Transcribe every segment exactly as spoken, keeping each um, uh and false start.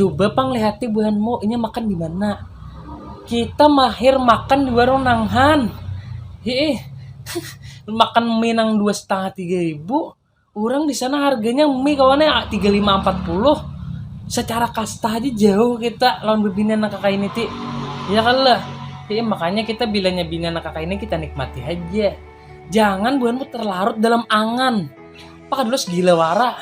Coba pang lihati buhanmu, inya makan di mana? Kita mahir makan di warung nang han. Hiih. Makan mie nang dua setengah tiga ribu. Urang di sana harganya mie kawannya tiga lima empat puluh. Secara kasta aja jauh kita lawan bebinian nang kakaini ti. Ya kan lah. Hiih, makanya kita bilanya binian nang kakaini kita nikmati aja. Jangan buhanmu terlarut dalam angan. Pakadulus gila wara.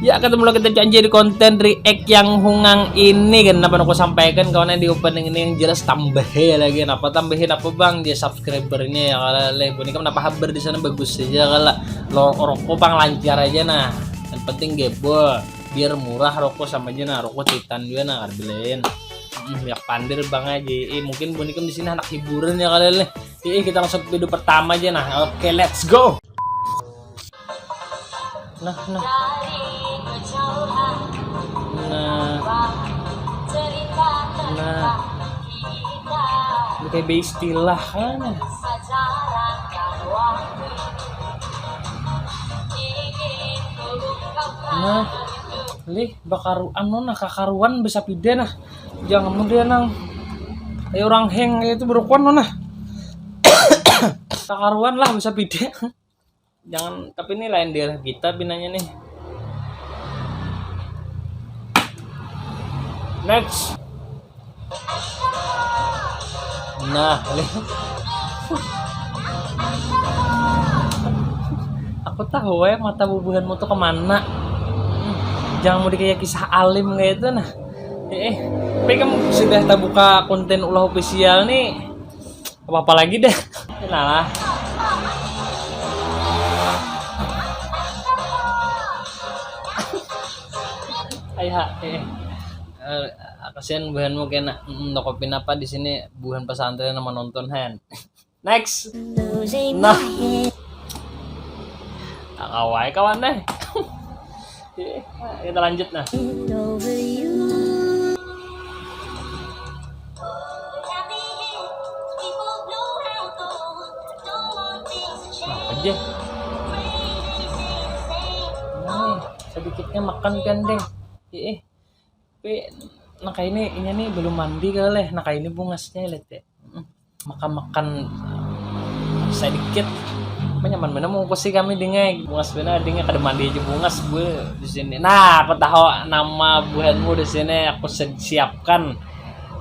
Ya, ketemu lagi kita janji di konten react yang hungang ini kan. Kenapa aku sampaikan kawan di opening ini yang jelas tambah ya lagi. Kenapa tambahin apa bang dia subscribernya ya kalau leh. Bunikam kenapa habar di sana bagus saja kalau lo rokok pang lancar aja nah. Yang penting gebol biar murah rokok sama aja nah rokok titan juga nah kada belain. Hmm, ya pandir bang aja. Eh, mungkin bunikam di sini anak hiburan ya kalian nih. Eh, kita langsung ke video pertama aja nah. Oke, let's go. Nah, nah. Nah. Nah. Ini kayak istilah kan. Nah, lih bakaruan nona kakaruan besapida nah. Jangan mudah nang ayo orang heng itu berukuan nona. Kakaruan lah besapida. Jangan, tapi ini lain daerah kita pinanya nih. Next. Nah, lih. Aku tahu ya mata bubuhanmu tuh kemana. Hmm, jangan mau dikaya kisah alim kayak itu nah. Eh, eh. Tapi kan sudah terbuka konten ulah official nih. Apa-apa lagi deh. Nah lah. Ayo, eh. Eh, kasihan buhanmu kena mm, toko pinapa di sini buhan pesantren sama nonton hen. Next. Nah. Kawai kawan deh. Kita lanjut nah. Apa aja? Nah, sedikitnya makan pian deh. Eh, tapi nah kayak ini, ini nih belum mandi kali leh. Nah kayak ini bungasnya lihat ya. Makan-makan sedikit. Apa nyaman bener mengukusi kami dengai. Bungas bener dengai kada mandi aja bungas bu di sini. Nah, aku tahu nama buhanmu di sini aku siapkan.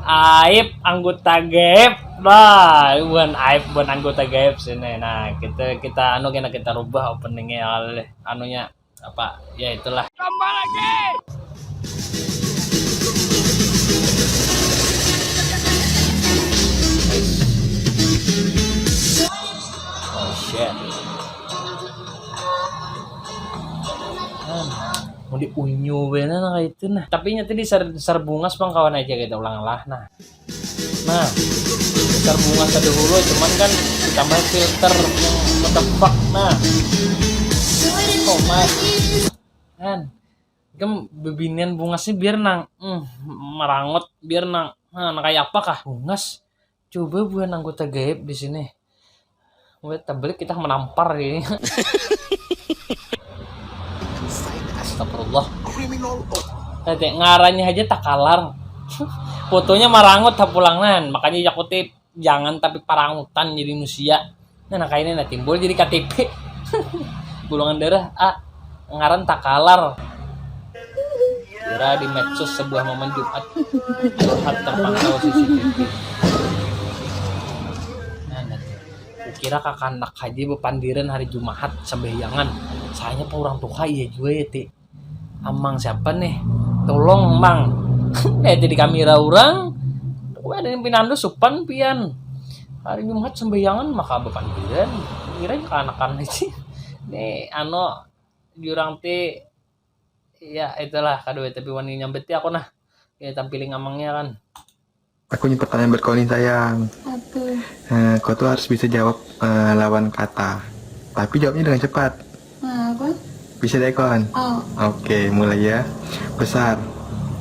Aib anggota gaib. Nah, bukan aib bukan anggota gaib sini. Nah, kita kita anu kena kita rubah openingnya oleh anunya apa ya itulah. Tambah lagi. Oh shit. Mau diunyu benar nah itu nah. Tapi nyata di sar, sar bungas bang kawan aja kita ulang lah nah. Nah, dasar bunga sadahulu cuman kan ditambah filter yang metepak nah. Oh mas kan kan bebinian bungasnya biar nang mm, merangut biar nang nah, nang kayak apa kah bungas coba buah anggota gaib di sini. Weh, tebelik kita menampar ini. Astagfirullah. Kriminal. Tete ngarannya aja takalar. Fotonya marangut ha pulangan. Makanya ya kutip jangan tapi parangutan jadi manusia. Nah, nah kayak ini nah timbul jadi K T P. Golongan darah A. Ngaran takalar. Viral di medsos sebuah momen Jumat. Curhat terpantau C C T V. Nah, nah. Kukira kakanak haja bepandiran hari Jumahat sambahyangan. Sayanya pa urang tuha iya jua ya ti. Amang siapa nih? Tolong mang. Nih jadi kamera urang. Kue ada yang pinandu supan pian. Hari Jumahat sambahyangan maka bepandiran. Kira kanakan aja. Nih ano jurang ti ya itulah kadua tapi wani nyambeti aku nah. Ya tampiling amangnya kan. Aku punya pertanyaan buat kau nih sayang. Apa? Nah, kau tuh harus bisa jawab uh, lawan kata. Tapi jawabnya dengan cepat. Nah, apa? Bisa deh kon. Oh. Oke, mulai ya. Besar.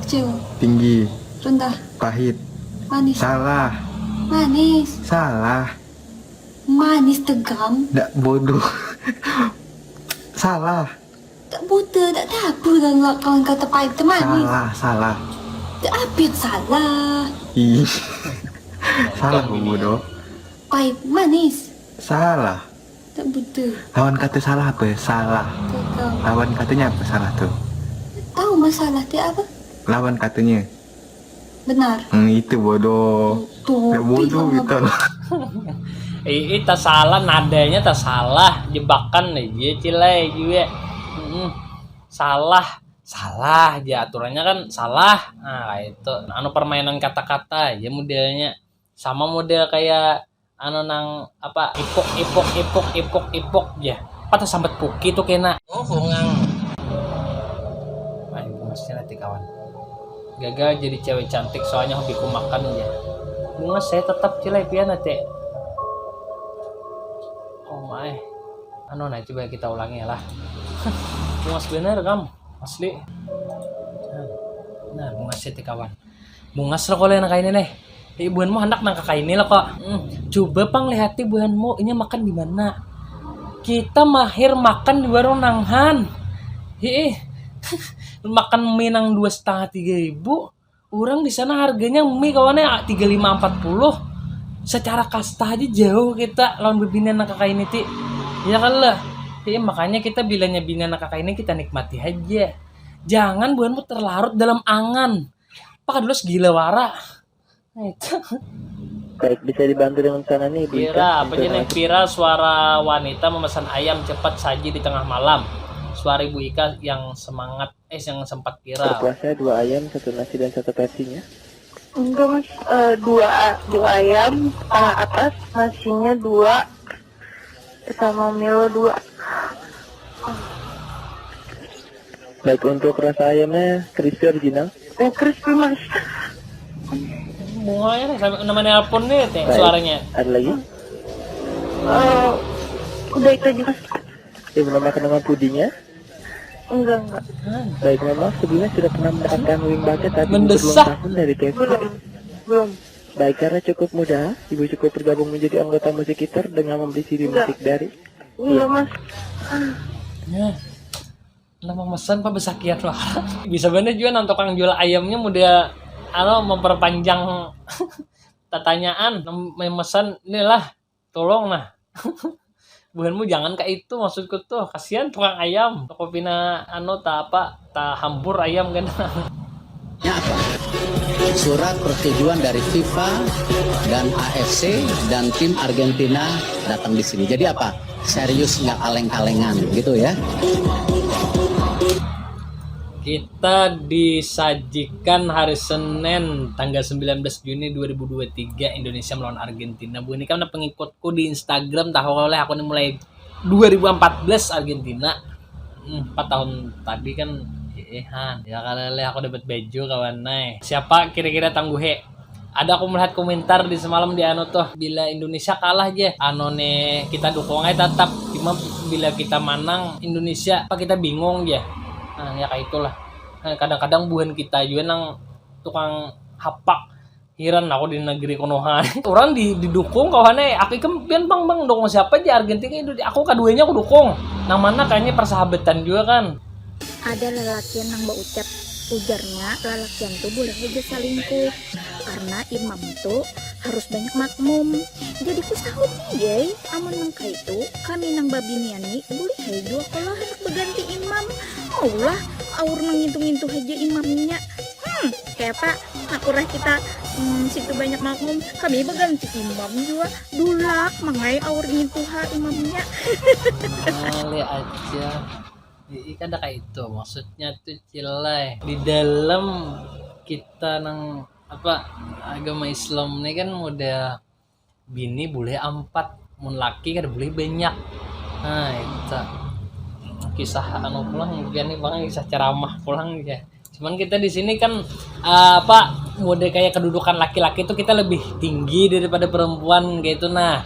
Kecil. Tinggi. Rendah. Pahit. Manis. Salah. Manis. Salah. Manis tegang. Ndak bodoh. Salah. Tak buta, tak tahu dah kawan kata pahit tu manis. Salah, salah. Tak apa yang salah. Ih. Salah bodoh. Pahit manis. Salah. Tak buta. Lawan kata salah apa? Salah. Tegang. Lawan katanya apa salah tuh? Tahu masalah dia apa? Lawan katanya. Benar. Hmm, itu bodoh. Tuh, Ya bodoh pintar gitu loh. Ih, ih, tak salah, nadanya tak salah, jebakan aja cilai juga. Mm-mm. Salah, salah aja aturannya kan salah. Nah, kayak itu. Anu permainan kata-kata aja modelnya. Sama model kayak anu nang apa ipuk ipuk ipuk ipuk ipuk ya. Apa tuh sambat puki tuh kena. Oh, bungang. Ayo bungas nanti kawan. Gagal jadi cewek cantik soalnya hobiku makan ya. Bungas saya tetap cilai pian nanti. Oh my. Anu nah coba kita ulangi lah. Bungas bener kam asli. Nah, nah bungas nanti kawan. Bungas lo kalau yang kayak ini nih. Ibuanmu hendak nang kayak ini lo kok. Hmm, coba pang lihati buhanmu ini makan di mana. Kita mahir makan di warung nanghan. Hiih. Makan mie nang dua setengah tiga ribu. Orang di sana harganya mie kawannya tiga lima empat puluh. Secara kasta aja jauh kita lawan bebinian nang kayak ini ti. Ya kan lah. Hiih, makanya kita bilanya binian nang kayak ini kita nikmati aja. Jangan buhanmu terlarut dalam angan. Pakai dulu segila wara. Nah, itu. Baik, bisa dibantu dengan sana nih, Bu Ika. Pira, apa aja nih? Pira suara wanita memesan ayam cepat saji di tengah malam. Suara Ibu Ika yang semangat, eh yang sempat pira. Berpuasa dua ayam, satu nasi dan satu Pepsinya. Enggak mas, Eh, dua dua ayam setengah atas, nasinya dua, sama Milo dua. Baik, untuk rasa ayamnya crispy original. Eh, crispy mas. Bunganya nih, sampai nama nelpon nih teh Baik. Suaranya. Ada lagi? Eh, udah itu aja mas. Ibu menambahkan dengan pudingnya. Enggak enggak. Baik, memang sebelumnya sudah pernah mendapatkan wing bucket tapi Mendesak. Belum tahun dari Kevin. Belum. Belum. Baik, karena cukup mudah, Ibu cukup bergabung menjadi anggota musik gitar dengan membeli C D Enggak. Musik dari. Enggak mas. Ya. Nama memesan pak besakian wah. Bisa bener juga nang tukang jual ayamnya muda anu memperpanjang tatanyaan mem- memesan inilah tolong nah. Buhanmu jangan kayak itu maksudku tuh. Kasihan tukang ayam. Toko pina anu tak apa, tak hampur ayam kan. Apa? Surat persetujuan dari FIFA dan A F C dan tim Argentina datang di sini. Jadi apa? Serius nggak kaleng-kalengan gitu ya. Kita disajikan hari Senin tanggal sembilan belas Juni dua ribu dua puluh tiga Indonesia melawan Argentina. Bu ini kan pengikutku di Instagram tahu oleh aku ini mulai dua ribu empat belas Argentina. Hmm, empat tahun tadi kan eh han ya kalau aku dapat baju kawan nai. Siapa kira-kira tangguhe? Ada aku melihat komentar di semalam di anu tuh bila Indonesia kalah aja anu nih kita dukung aja tetap cuma bila kita manang Indonesia apa kita bingung aja. Nah ya kayak itulah. Nah, kadang-kadang buhan kita juga nang tukang hapak hiran aku di negeri konoha. Orang di didukung kawannya aku ikam pian bang bang dukung siapa aja Argentina itu aku keduanya aku dukung. Nang mana kayaknya persahabatan juga kan. Ada lalakian nang baucap, ujarnya lalakian tu boleh haja salingkuh karena imam tu harus banyak makmum. Jadi ku sahut ni jai, amun nang kaitu kami nang babinian ni boleh ai jua kalo handak baganti imam. Maulah aur nang ngintu-ngintu haja imamnya. Hmm, kayapa akurah kita hmm, situ banyak makmum, kami baganti imam jua. Dulak mangai aur ngintu ha imamnya. Boleh aja. Ih, kada kayak itu maksudnya tuh cilai di dalam kita nang apa agama Islam nih kan model bini boleh empat mun laki kada boleh banyak. Nah itu kisah anu pulang mungkin nih bang kisah ceramah pulang ya. Cuman kita di sini kan eh, apa mode kayak kedudukan laki-laki itu kita lebih tinggi daripada perempuan kayak itu nah.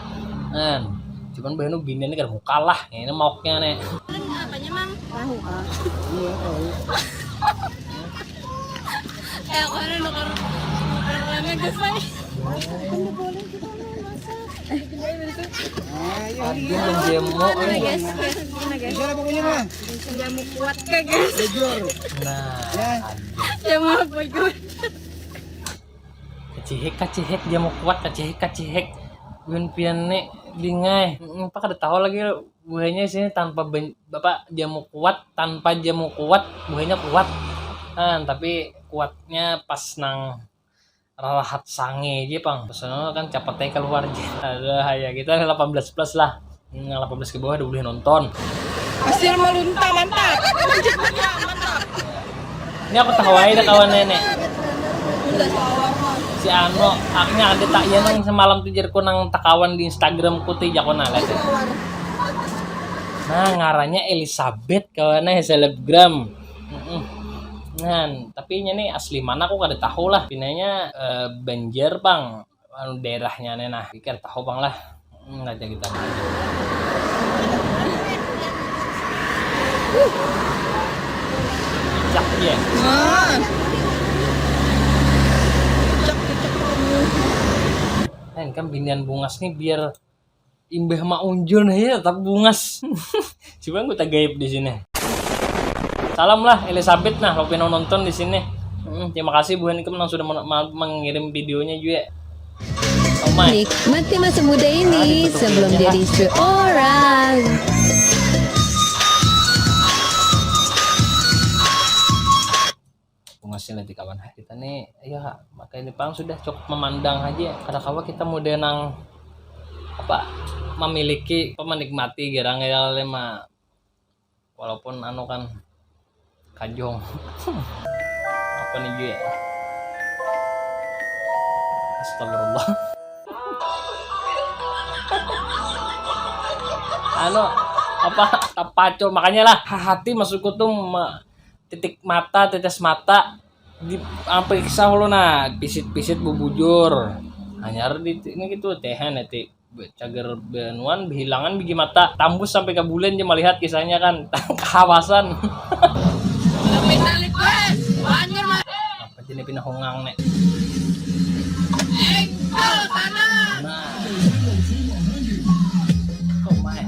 Nah, cuman bahanu bini ini kada mau kalah ini mauknya nih. Apanya mang? Tahu ah. Eh aku ada nukar nukar lama guys. Boleh juga nih masak. Aduh, menjemuk. Mana, guys? Guys, mana, guys? Jamu kuat, guys. Nah, jamu apa itu? Kacihik, kacihik, jamu kuat, kacihik, kacihik. Pian, pian ni, dingai. Apa kada tahu lagi buahnya sini tanpa ben-, apa, jamu kuat, tanpa jamu kuat, buahnya kuat. Nah, tapi kuatnya pas nang rarahat sange aja pang. Pesannya kan capat aja keluar aja. Ada ya, kita delapan belas plus lah. Yang delapan belas ke bawah udah boleh nonton. Hasil melunta mantap. Ini aku tahu aja dah kawan nenek. Si Ano, haknya ada tak ya nang semalam tuh jerku nang takawan di Instagram ku tuh jakon alat. Nah, ngarannya Elizabeth kawan eh selebgram. Nah, tapi ini nih asli mana aku kada tahu lah. Pinanya eh, Banjar bang. Anu daerahnya nih nah, pikir tahu bang lah. Hmm, aja kita. Cak ya. Nah, ini kan binian bungas nih biar imbah maunjun aja tetap bungas. Coba anggota gaib di sini. Salam lah Elizabeth nah, lo pinang nonton di sini. Hmm, terima kasih buhan ikam nang sudah men- ma- mengirim videonya juga. Oh my. Nikmati masa muda ini sebelum jadi istri orang. Bungas sih nanti kawan. Kita nih ya maka ini pang sudah cukup memandang aja. Kada kawa kita muda nang apa memiliki apa menikmati gerang ya lema walaupun anu kan kajong. Apa nih juga ya? Astagfirullah. Anu apa tapacul makanya lah hati maksudku tuh ma- titik mata tetes mata di periksa lo nah pisit-pisit bubujur hanyar di ini gitu teh nanti cager benuan bihilangan bigi mata tambus sampai ke bulan aja melihat kisahnya kan kehawasan. Apa jenis pindah hongang nek? Nah. Oh my.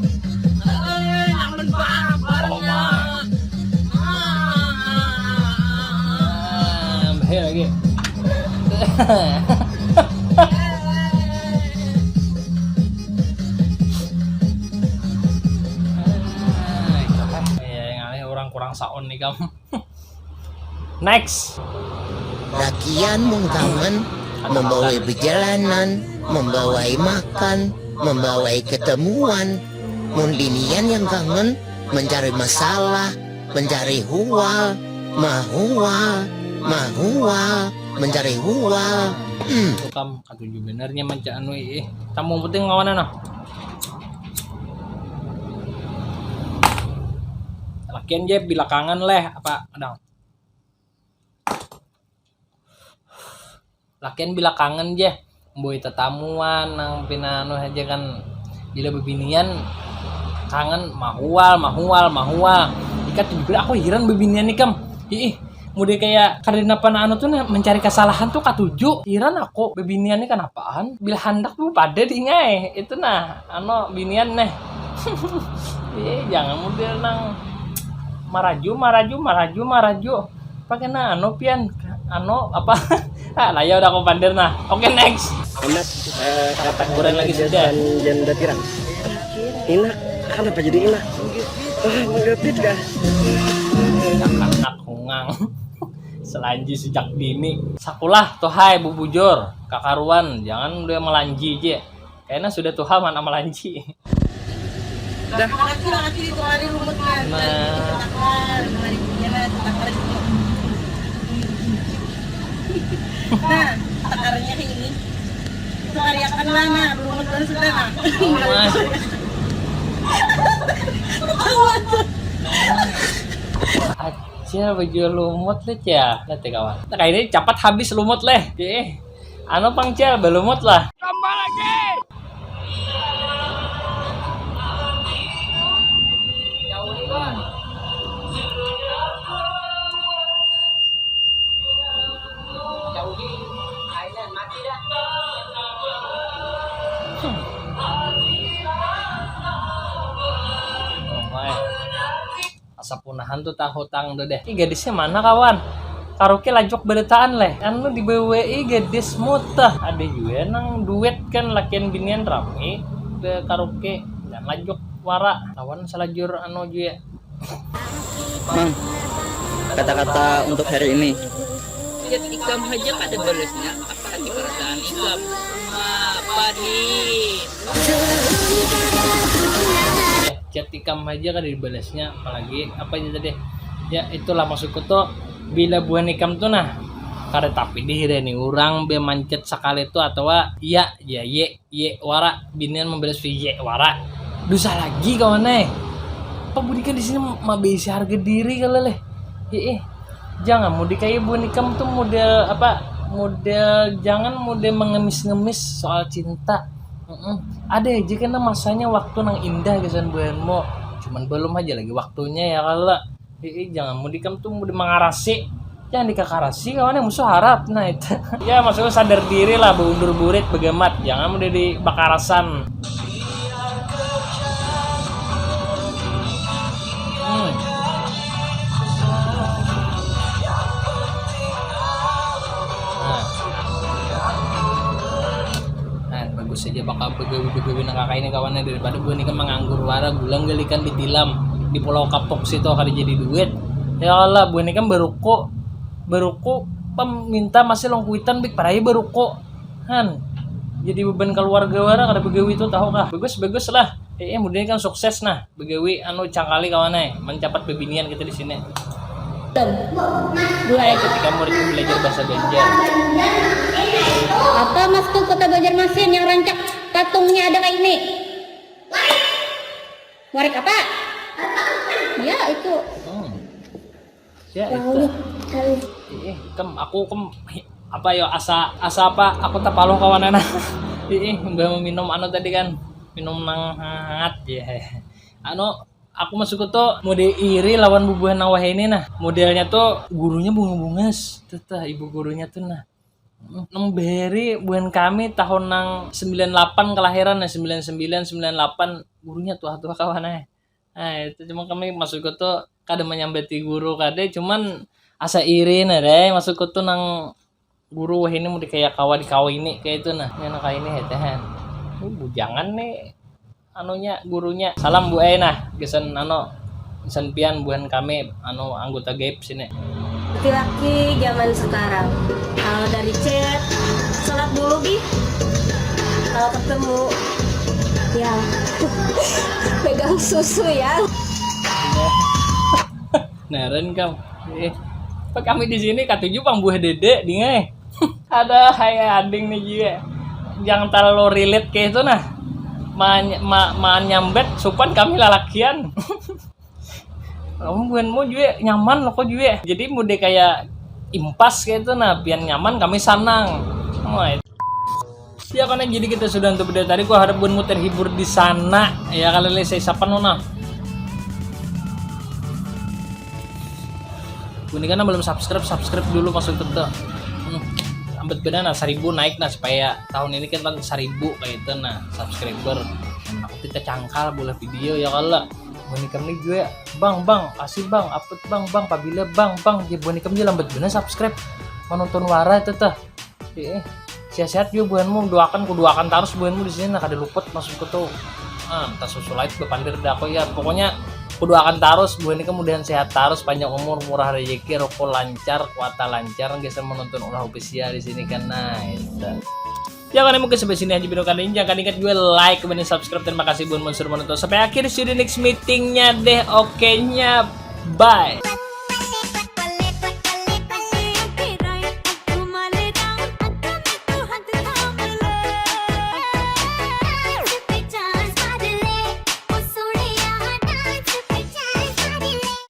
Oh my. Ah, bahaya lagi. Ya, yang aneh orang kurang saon nih kamu. Next. Lakian mun kangen membawai bejalanan, membawai makan, membawai ketemuan. Mun binian yang kangen mencari masalah, mencari hual, mahual, mahual, mencari hual. Hmm. Tukam katuju benernya manca anu ih. Tamu penting kawanan nah. Lakian je bila kangen leh apa kadang. Lakian bila kangen je, boy tetamuan nang pina anu aja kan bila bebinian kangen mahual mahual mahual ikat juga aku heran bebinian ikam ih mudah kayak karena apa anu tuh nah, mencari kesalahan tuh katuju heran aku bebinian ini kenapaan bila hendak tuh pada dingai itu nah anu binian neh ih jangan model nang maraju maraju maraju maraju pakai nah anu pian anu apa ah lah ya udah aku pandir nah oke next Amat eh, kata kurang lagi sudah janda tirang. Inak, kenapa jadi inak? Ah, menggapit kah? Anak hungang selanji sejak dini sakulah tuh hai bubujur kakaruan jangan udah melanji je kayaknya sudah tuh mana melanji Dah. Laki-laki itu hari lumut kan. Nah. Nah, takarnya ini. Itu hari akan lama, lumut kan sudah lah. Acil baju lumut nih ya, nanti kawan. Nah, kayak ini cepat habis lumut leh. Oke. Anu pang cel belumut lah. Tambah lagi. Sapunahan tu tahu tang tu deh. Ih, gadisnya mana, kawan? Karaoke lajuk barataan leh. Anu, dibawai gadis mutah. Ada jua nang duet kan, lakian binian rami be karaoke. Dan lajuk wara lawan salajur anu jua. Mang, kata-kata untuk hari ini. Chat ikam haja kada balasnya, apalagi perasaan ikam. Apa nih? Eh, chat ikam haja kada dibalasnya, apalagi apa aja tadi. Ya, itulah maksudku tuh, bila buhan ikam tuh nah, kada tapi dihirani urang be manchat sakali tuh, atawa ya, ya, ye, ye, wara, binian membalas ye, wara. Dusa lagi, kawan ai. Apa budikan di sini mabeisi harga diri kali leh. Heeh. Jangan mudik kaya buhan ikam tuh model apa, model jangan model mengemis-ngemis soal cinta. Mm-mm. Ada aja kena masanya waktu nang indah gasan buhanmu. Cuman belum aja lagi waktunya ya kalo. Ih, jangan mudik ikam tuh mudik mengarasi. Jangan dikakarasi, kawan, yang musuh harap. Nah, itu. Ya, maksudnya sadar diri lah, beundur burit, begamat. Jangan mudik di bakarasan. Hmm. Nah. Nah, bagus aja bakal begawi-begawi nang kakai ini, kawannya, daripada buhan ikam menganggur wara, gulang galikan ditilam di Pulau Kapuk situ kada jadi duit. Ya Allah, buhan ikam baruku, baruku peminta masih longkuitan bik parai baruku. Han, jadi beban keluarga wara kada begawi itu tahu kah? Bagus, bagus lah. Eh, eh, mudian kan sukses nah. Begawi anu cangkali kawan ai, mencapat bebinian kita di sini. Dua. Ketika murid belajar bahasa Banjar. Apa maksud kota Banjarmasin yang rancak patungnya ada kayak ini? Warek apa? Ya itu. Hmm. Ya itu. Ih, kem aku kem apa yo asa asa apa aku tapaluh kawan anak. Ih, mbah meminum anu tadi kan. Minum nang hangat ya. Anu aku masuk tuh mode iri lawan bubuhan nang wahini nah. Modelnya tuh gurunya bunga-bungas. Tuh, tuh ibu gurunya tuh nah. Nang beri buhan kami tahun nang sembilan delapan kelahiran nah, sembilan sembilan, sembilan delapan, gurunya tuh tuh kawan eh. Nah, itu cuma kami masuk tuh kada menyambati guru kada, cuman asa iri nah deh masuk tuh nang guru wahini mau kayak kawa dikawini kayak itu nah. Yang nang kayak ini hetehan. Ini bujangan nih anunya gurunya. Salam bu eh nah, gesan anu gesan pian buhan kami anu anggota gaib sini. Laki-laki zaman sekarang kalau dari chat sholat dulu gih, kalau ketemu ya pegang susu ya. Neren kau. Eh, kami di sini katuju pang buah dede dingai. Ada hai ading nih jie. Jangan terlalu relate kayak itu nah. Ma, ma, ma nyambet supan kami lalakian. Kamu bukan mau juga nyaman lo kok juga. Jadi mode kayak impas kayak itu nah. Pian nyaman kami sanang. Oh, ya karena jadi kita sudah untuk video tadi, gua harap buanmu terhibur di sana ya kali ini saya sapa nona. Ini kan belum subscribe, subscribe dulu masuk ke hmm, lambat benar nah seribu naik nah supaya tahun ini kan seribu kayak itu nah subscriber. Nah, aku kita cangkal boleh video ya kalau ini kan juga bang bang kasih bang upload bang bang pabila bang bang dia buat ikam dia lambat benar subscribe menonton wara itu tuh. Iya. Sehat-sehat juga buhanmu, doakan ku doakan terus buhanmu di sini nah kada luput masuk ke tuh. Ah, entah susulait bepandir dah aku ya. Pokoknya ku doakan terus buhan ini kemudian sehat terus, panjang umur, murah rezeki, rokok lancar, kuota lancar, geser menonton ulah official di sini kan nah. Itu. Ya kan mungkin sampai sini aja video kali ini. Jangan ingat juga like, kemudian subscribe. Terima kasih buat mensur menonton sampai akhir. See you di next meetingnya deh. Oke nya, bye.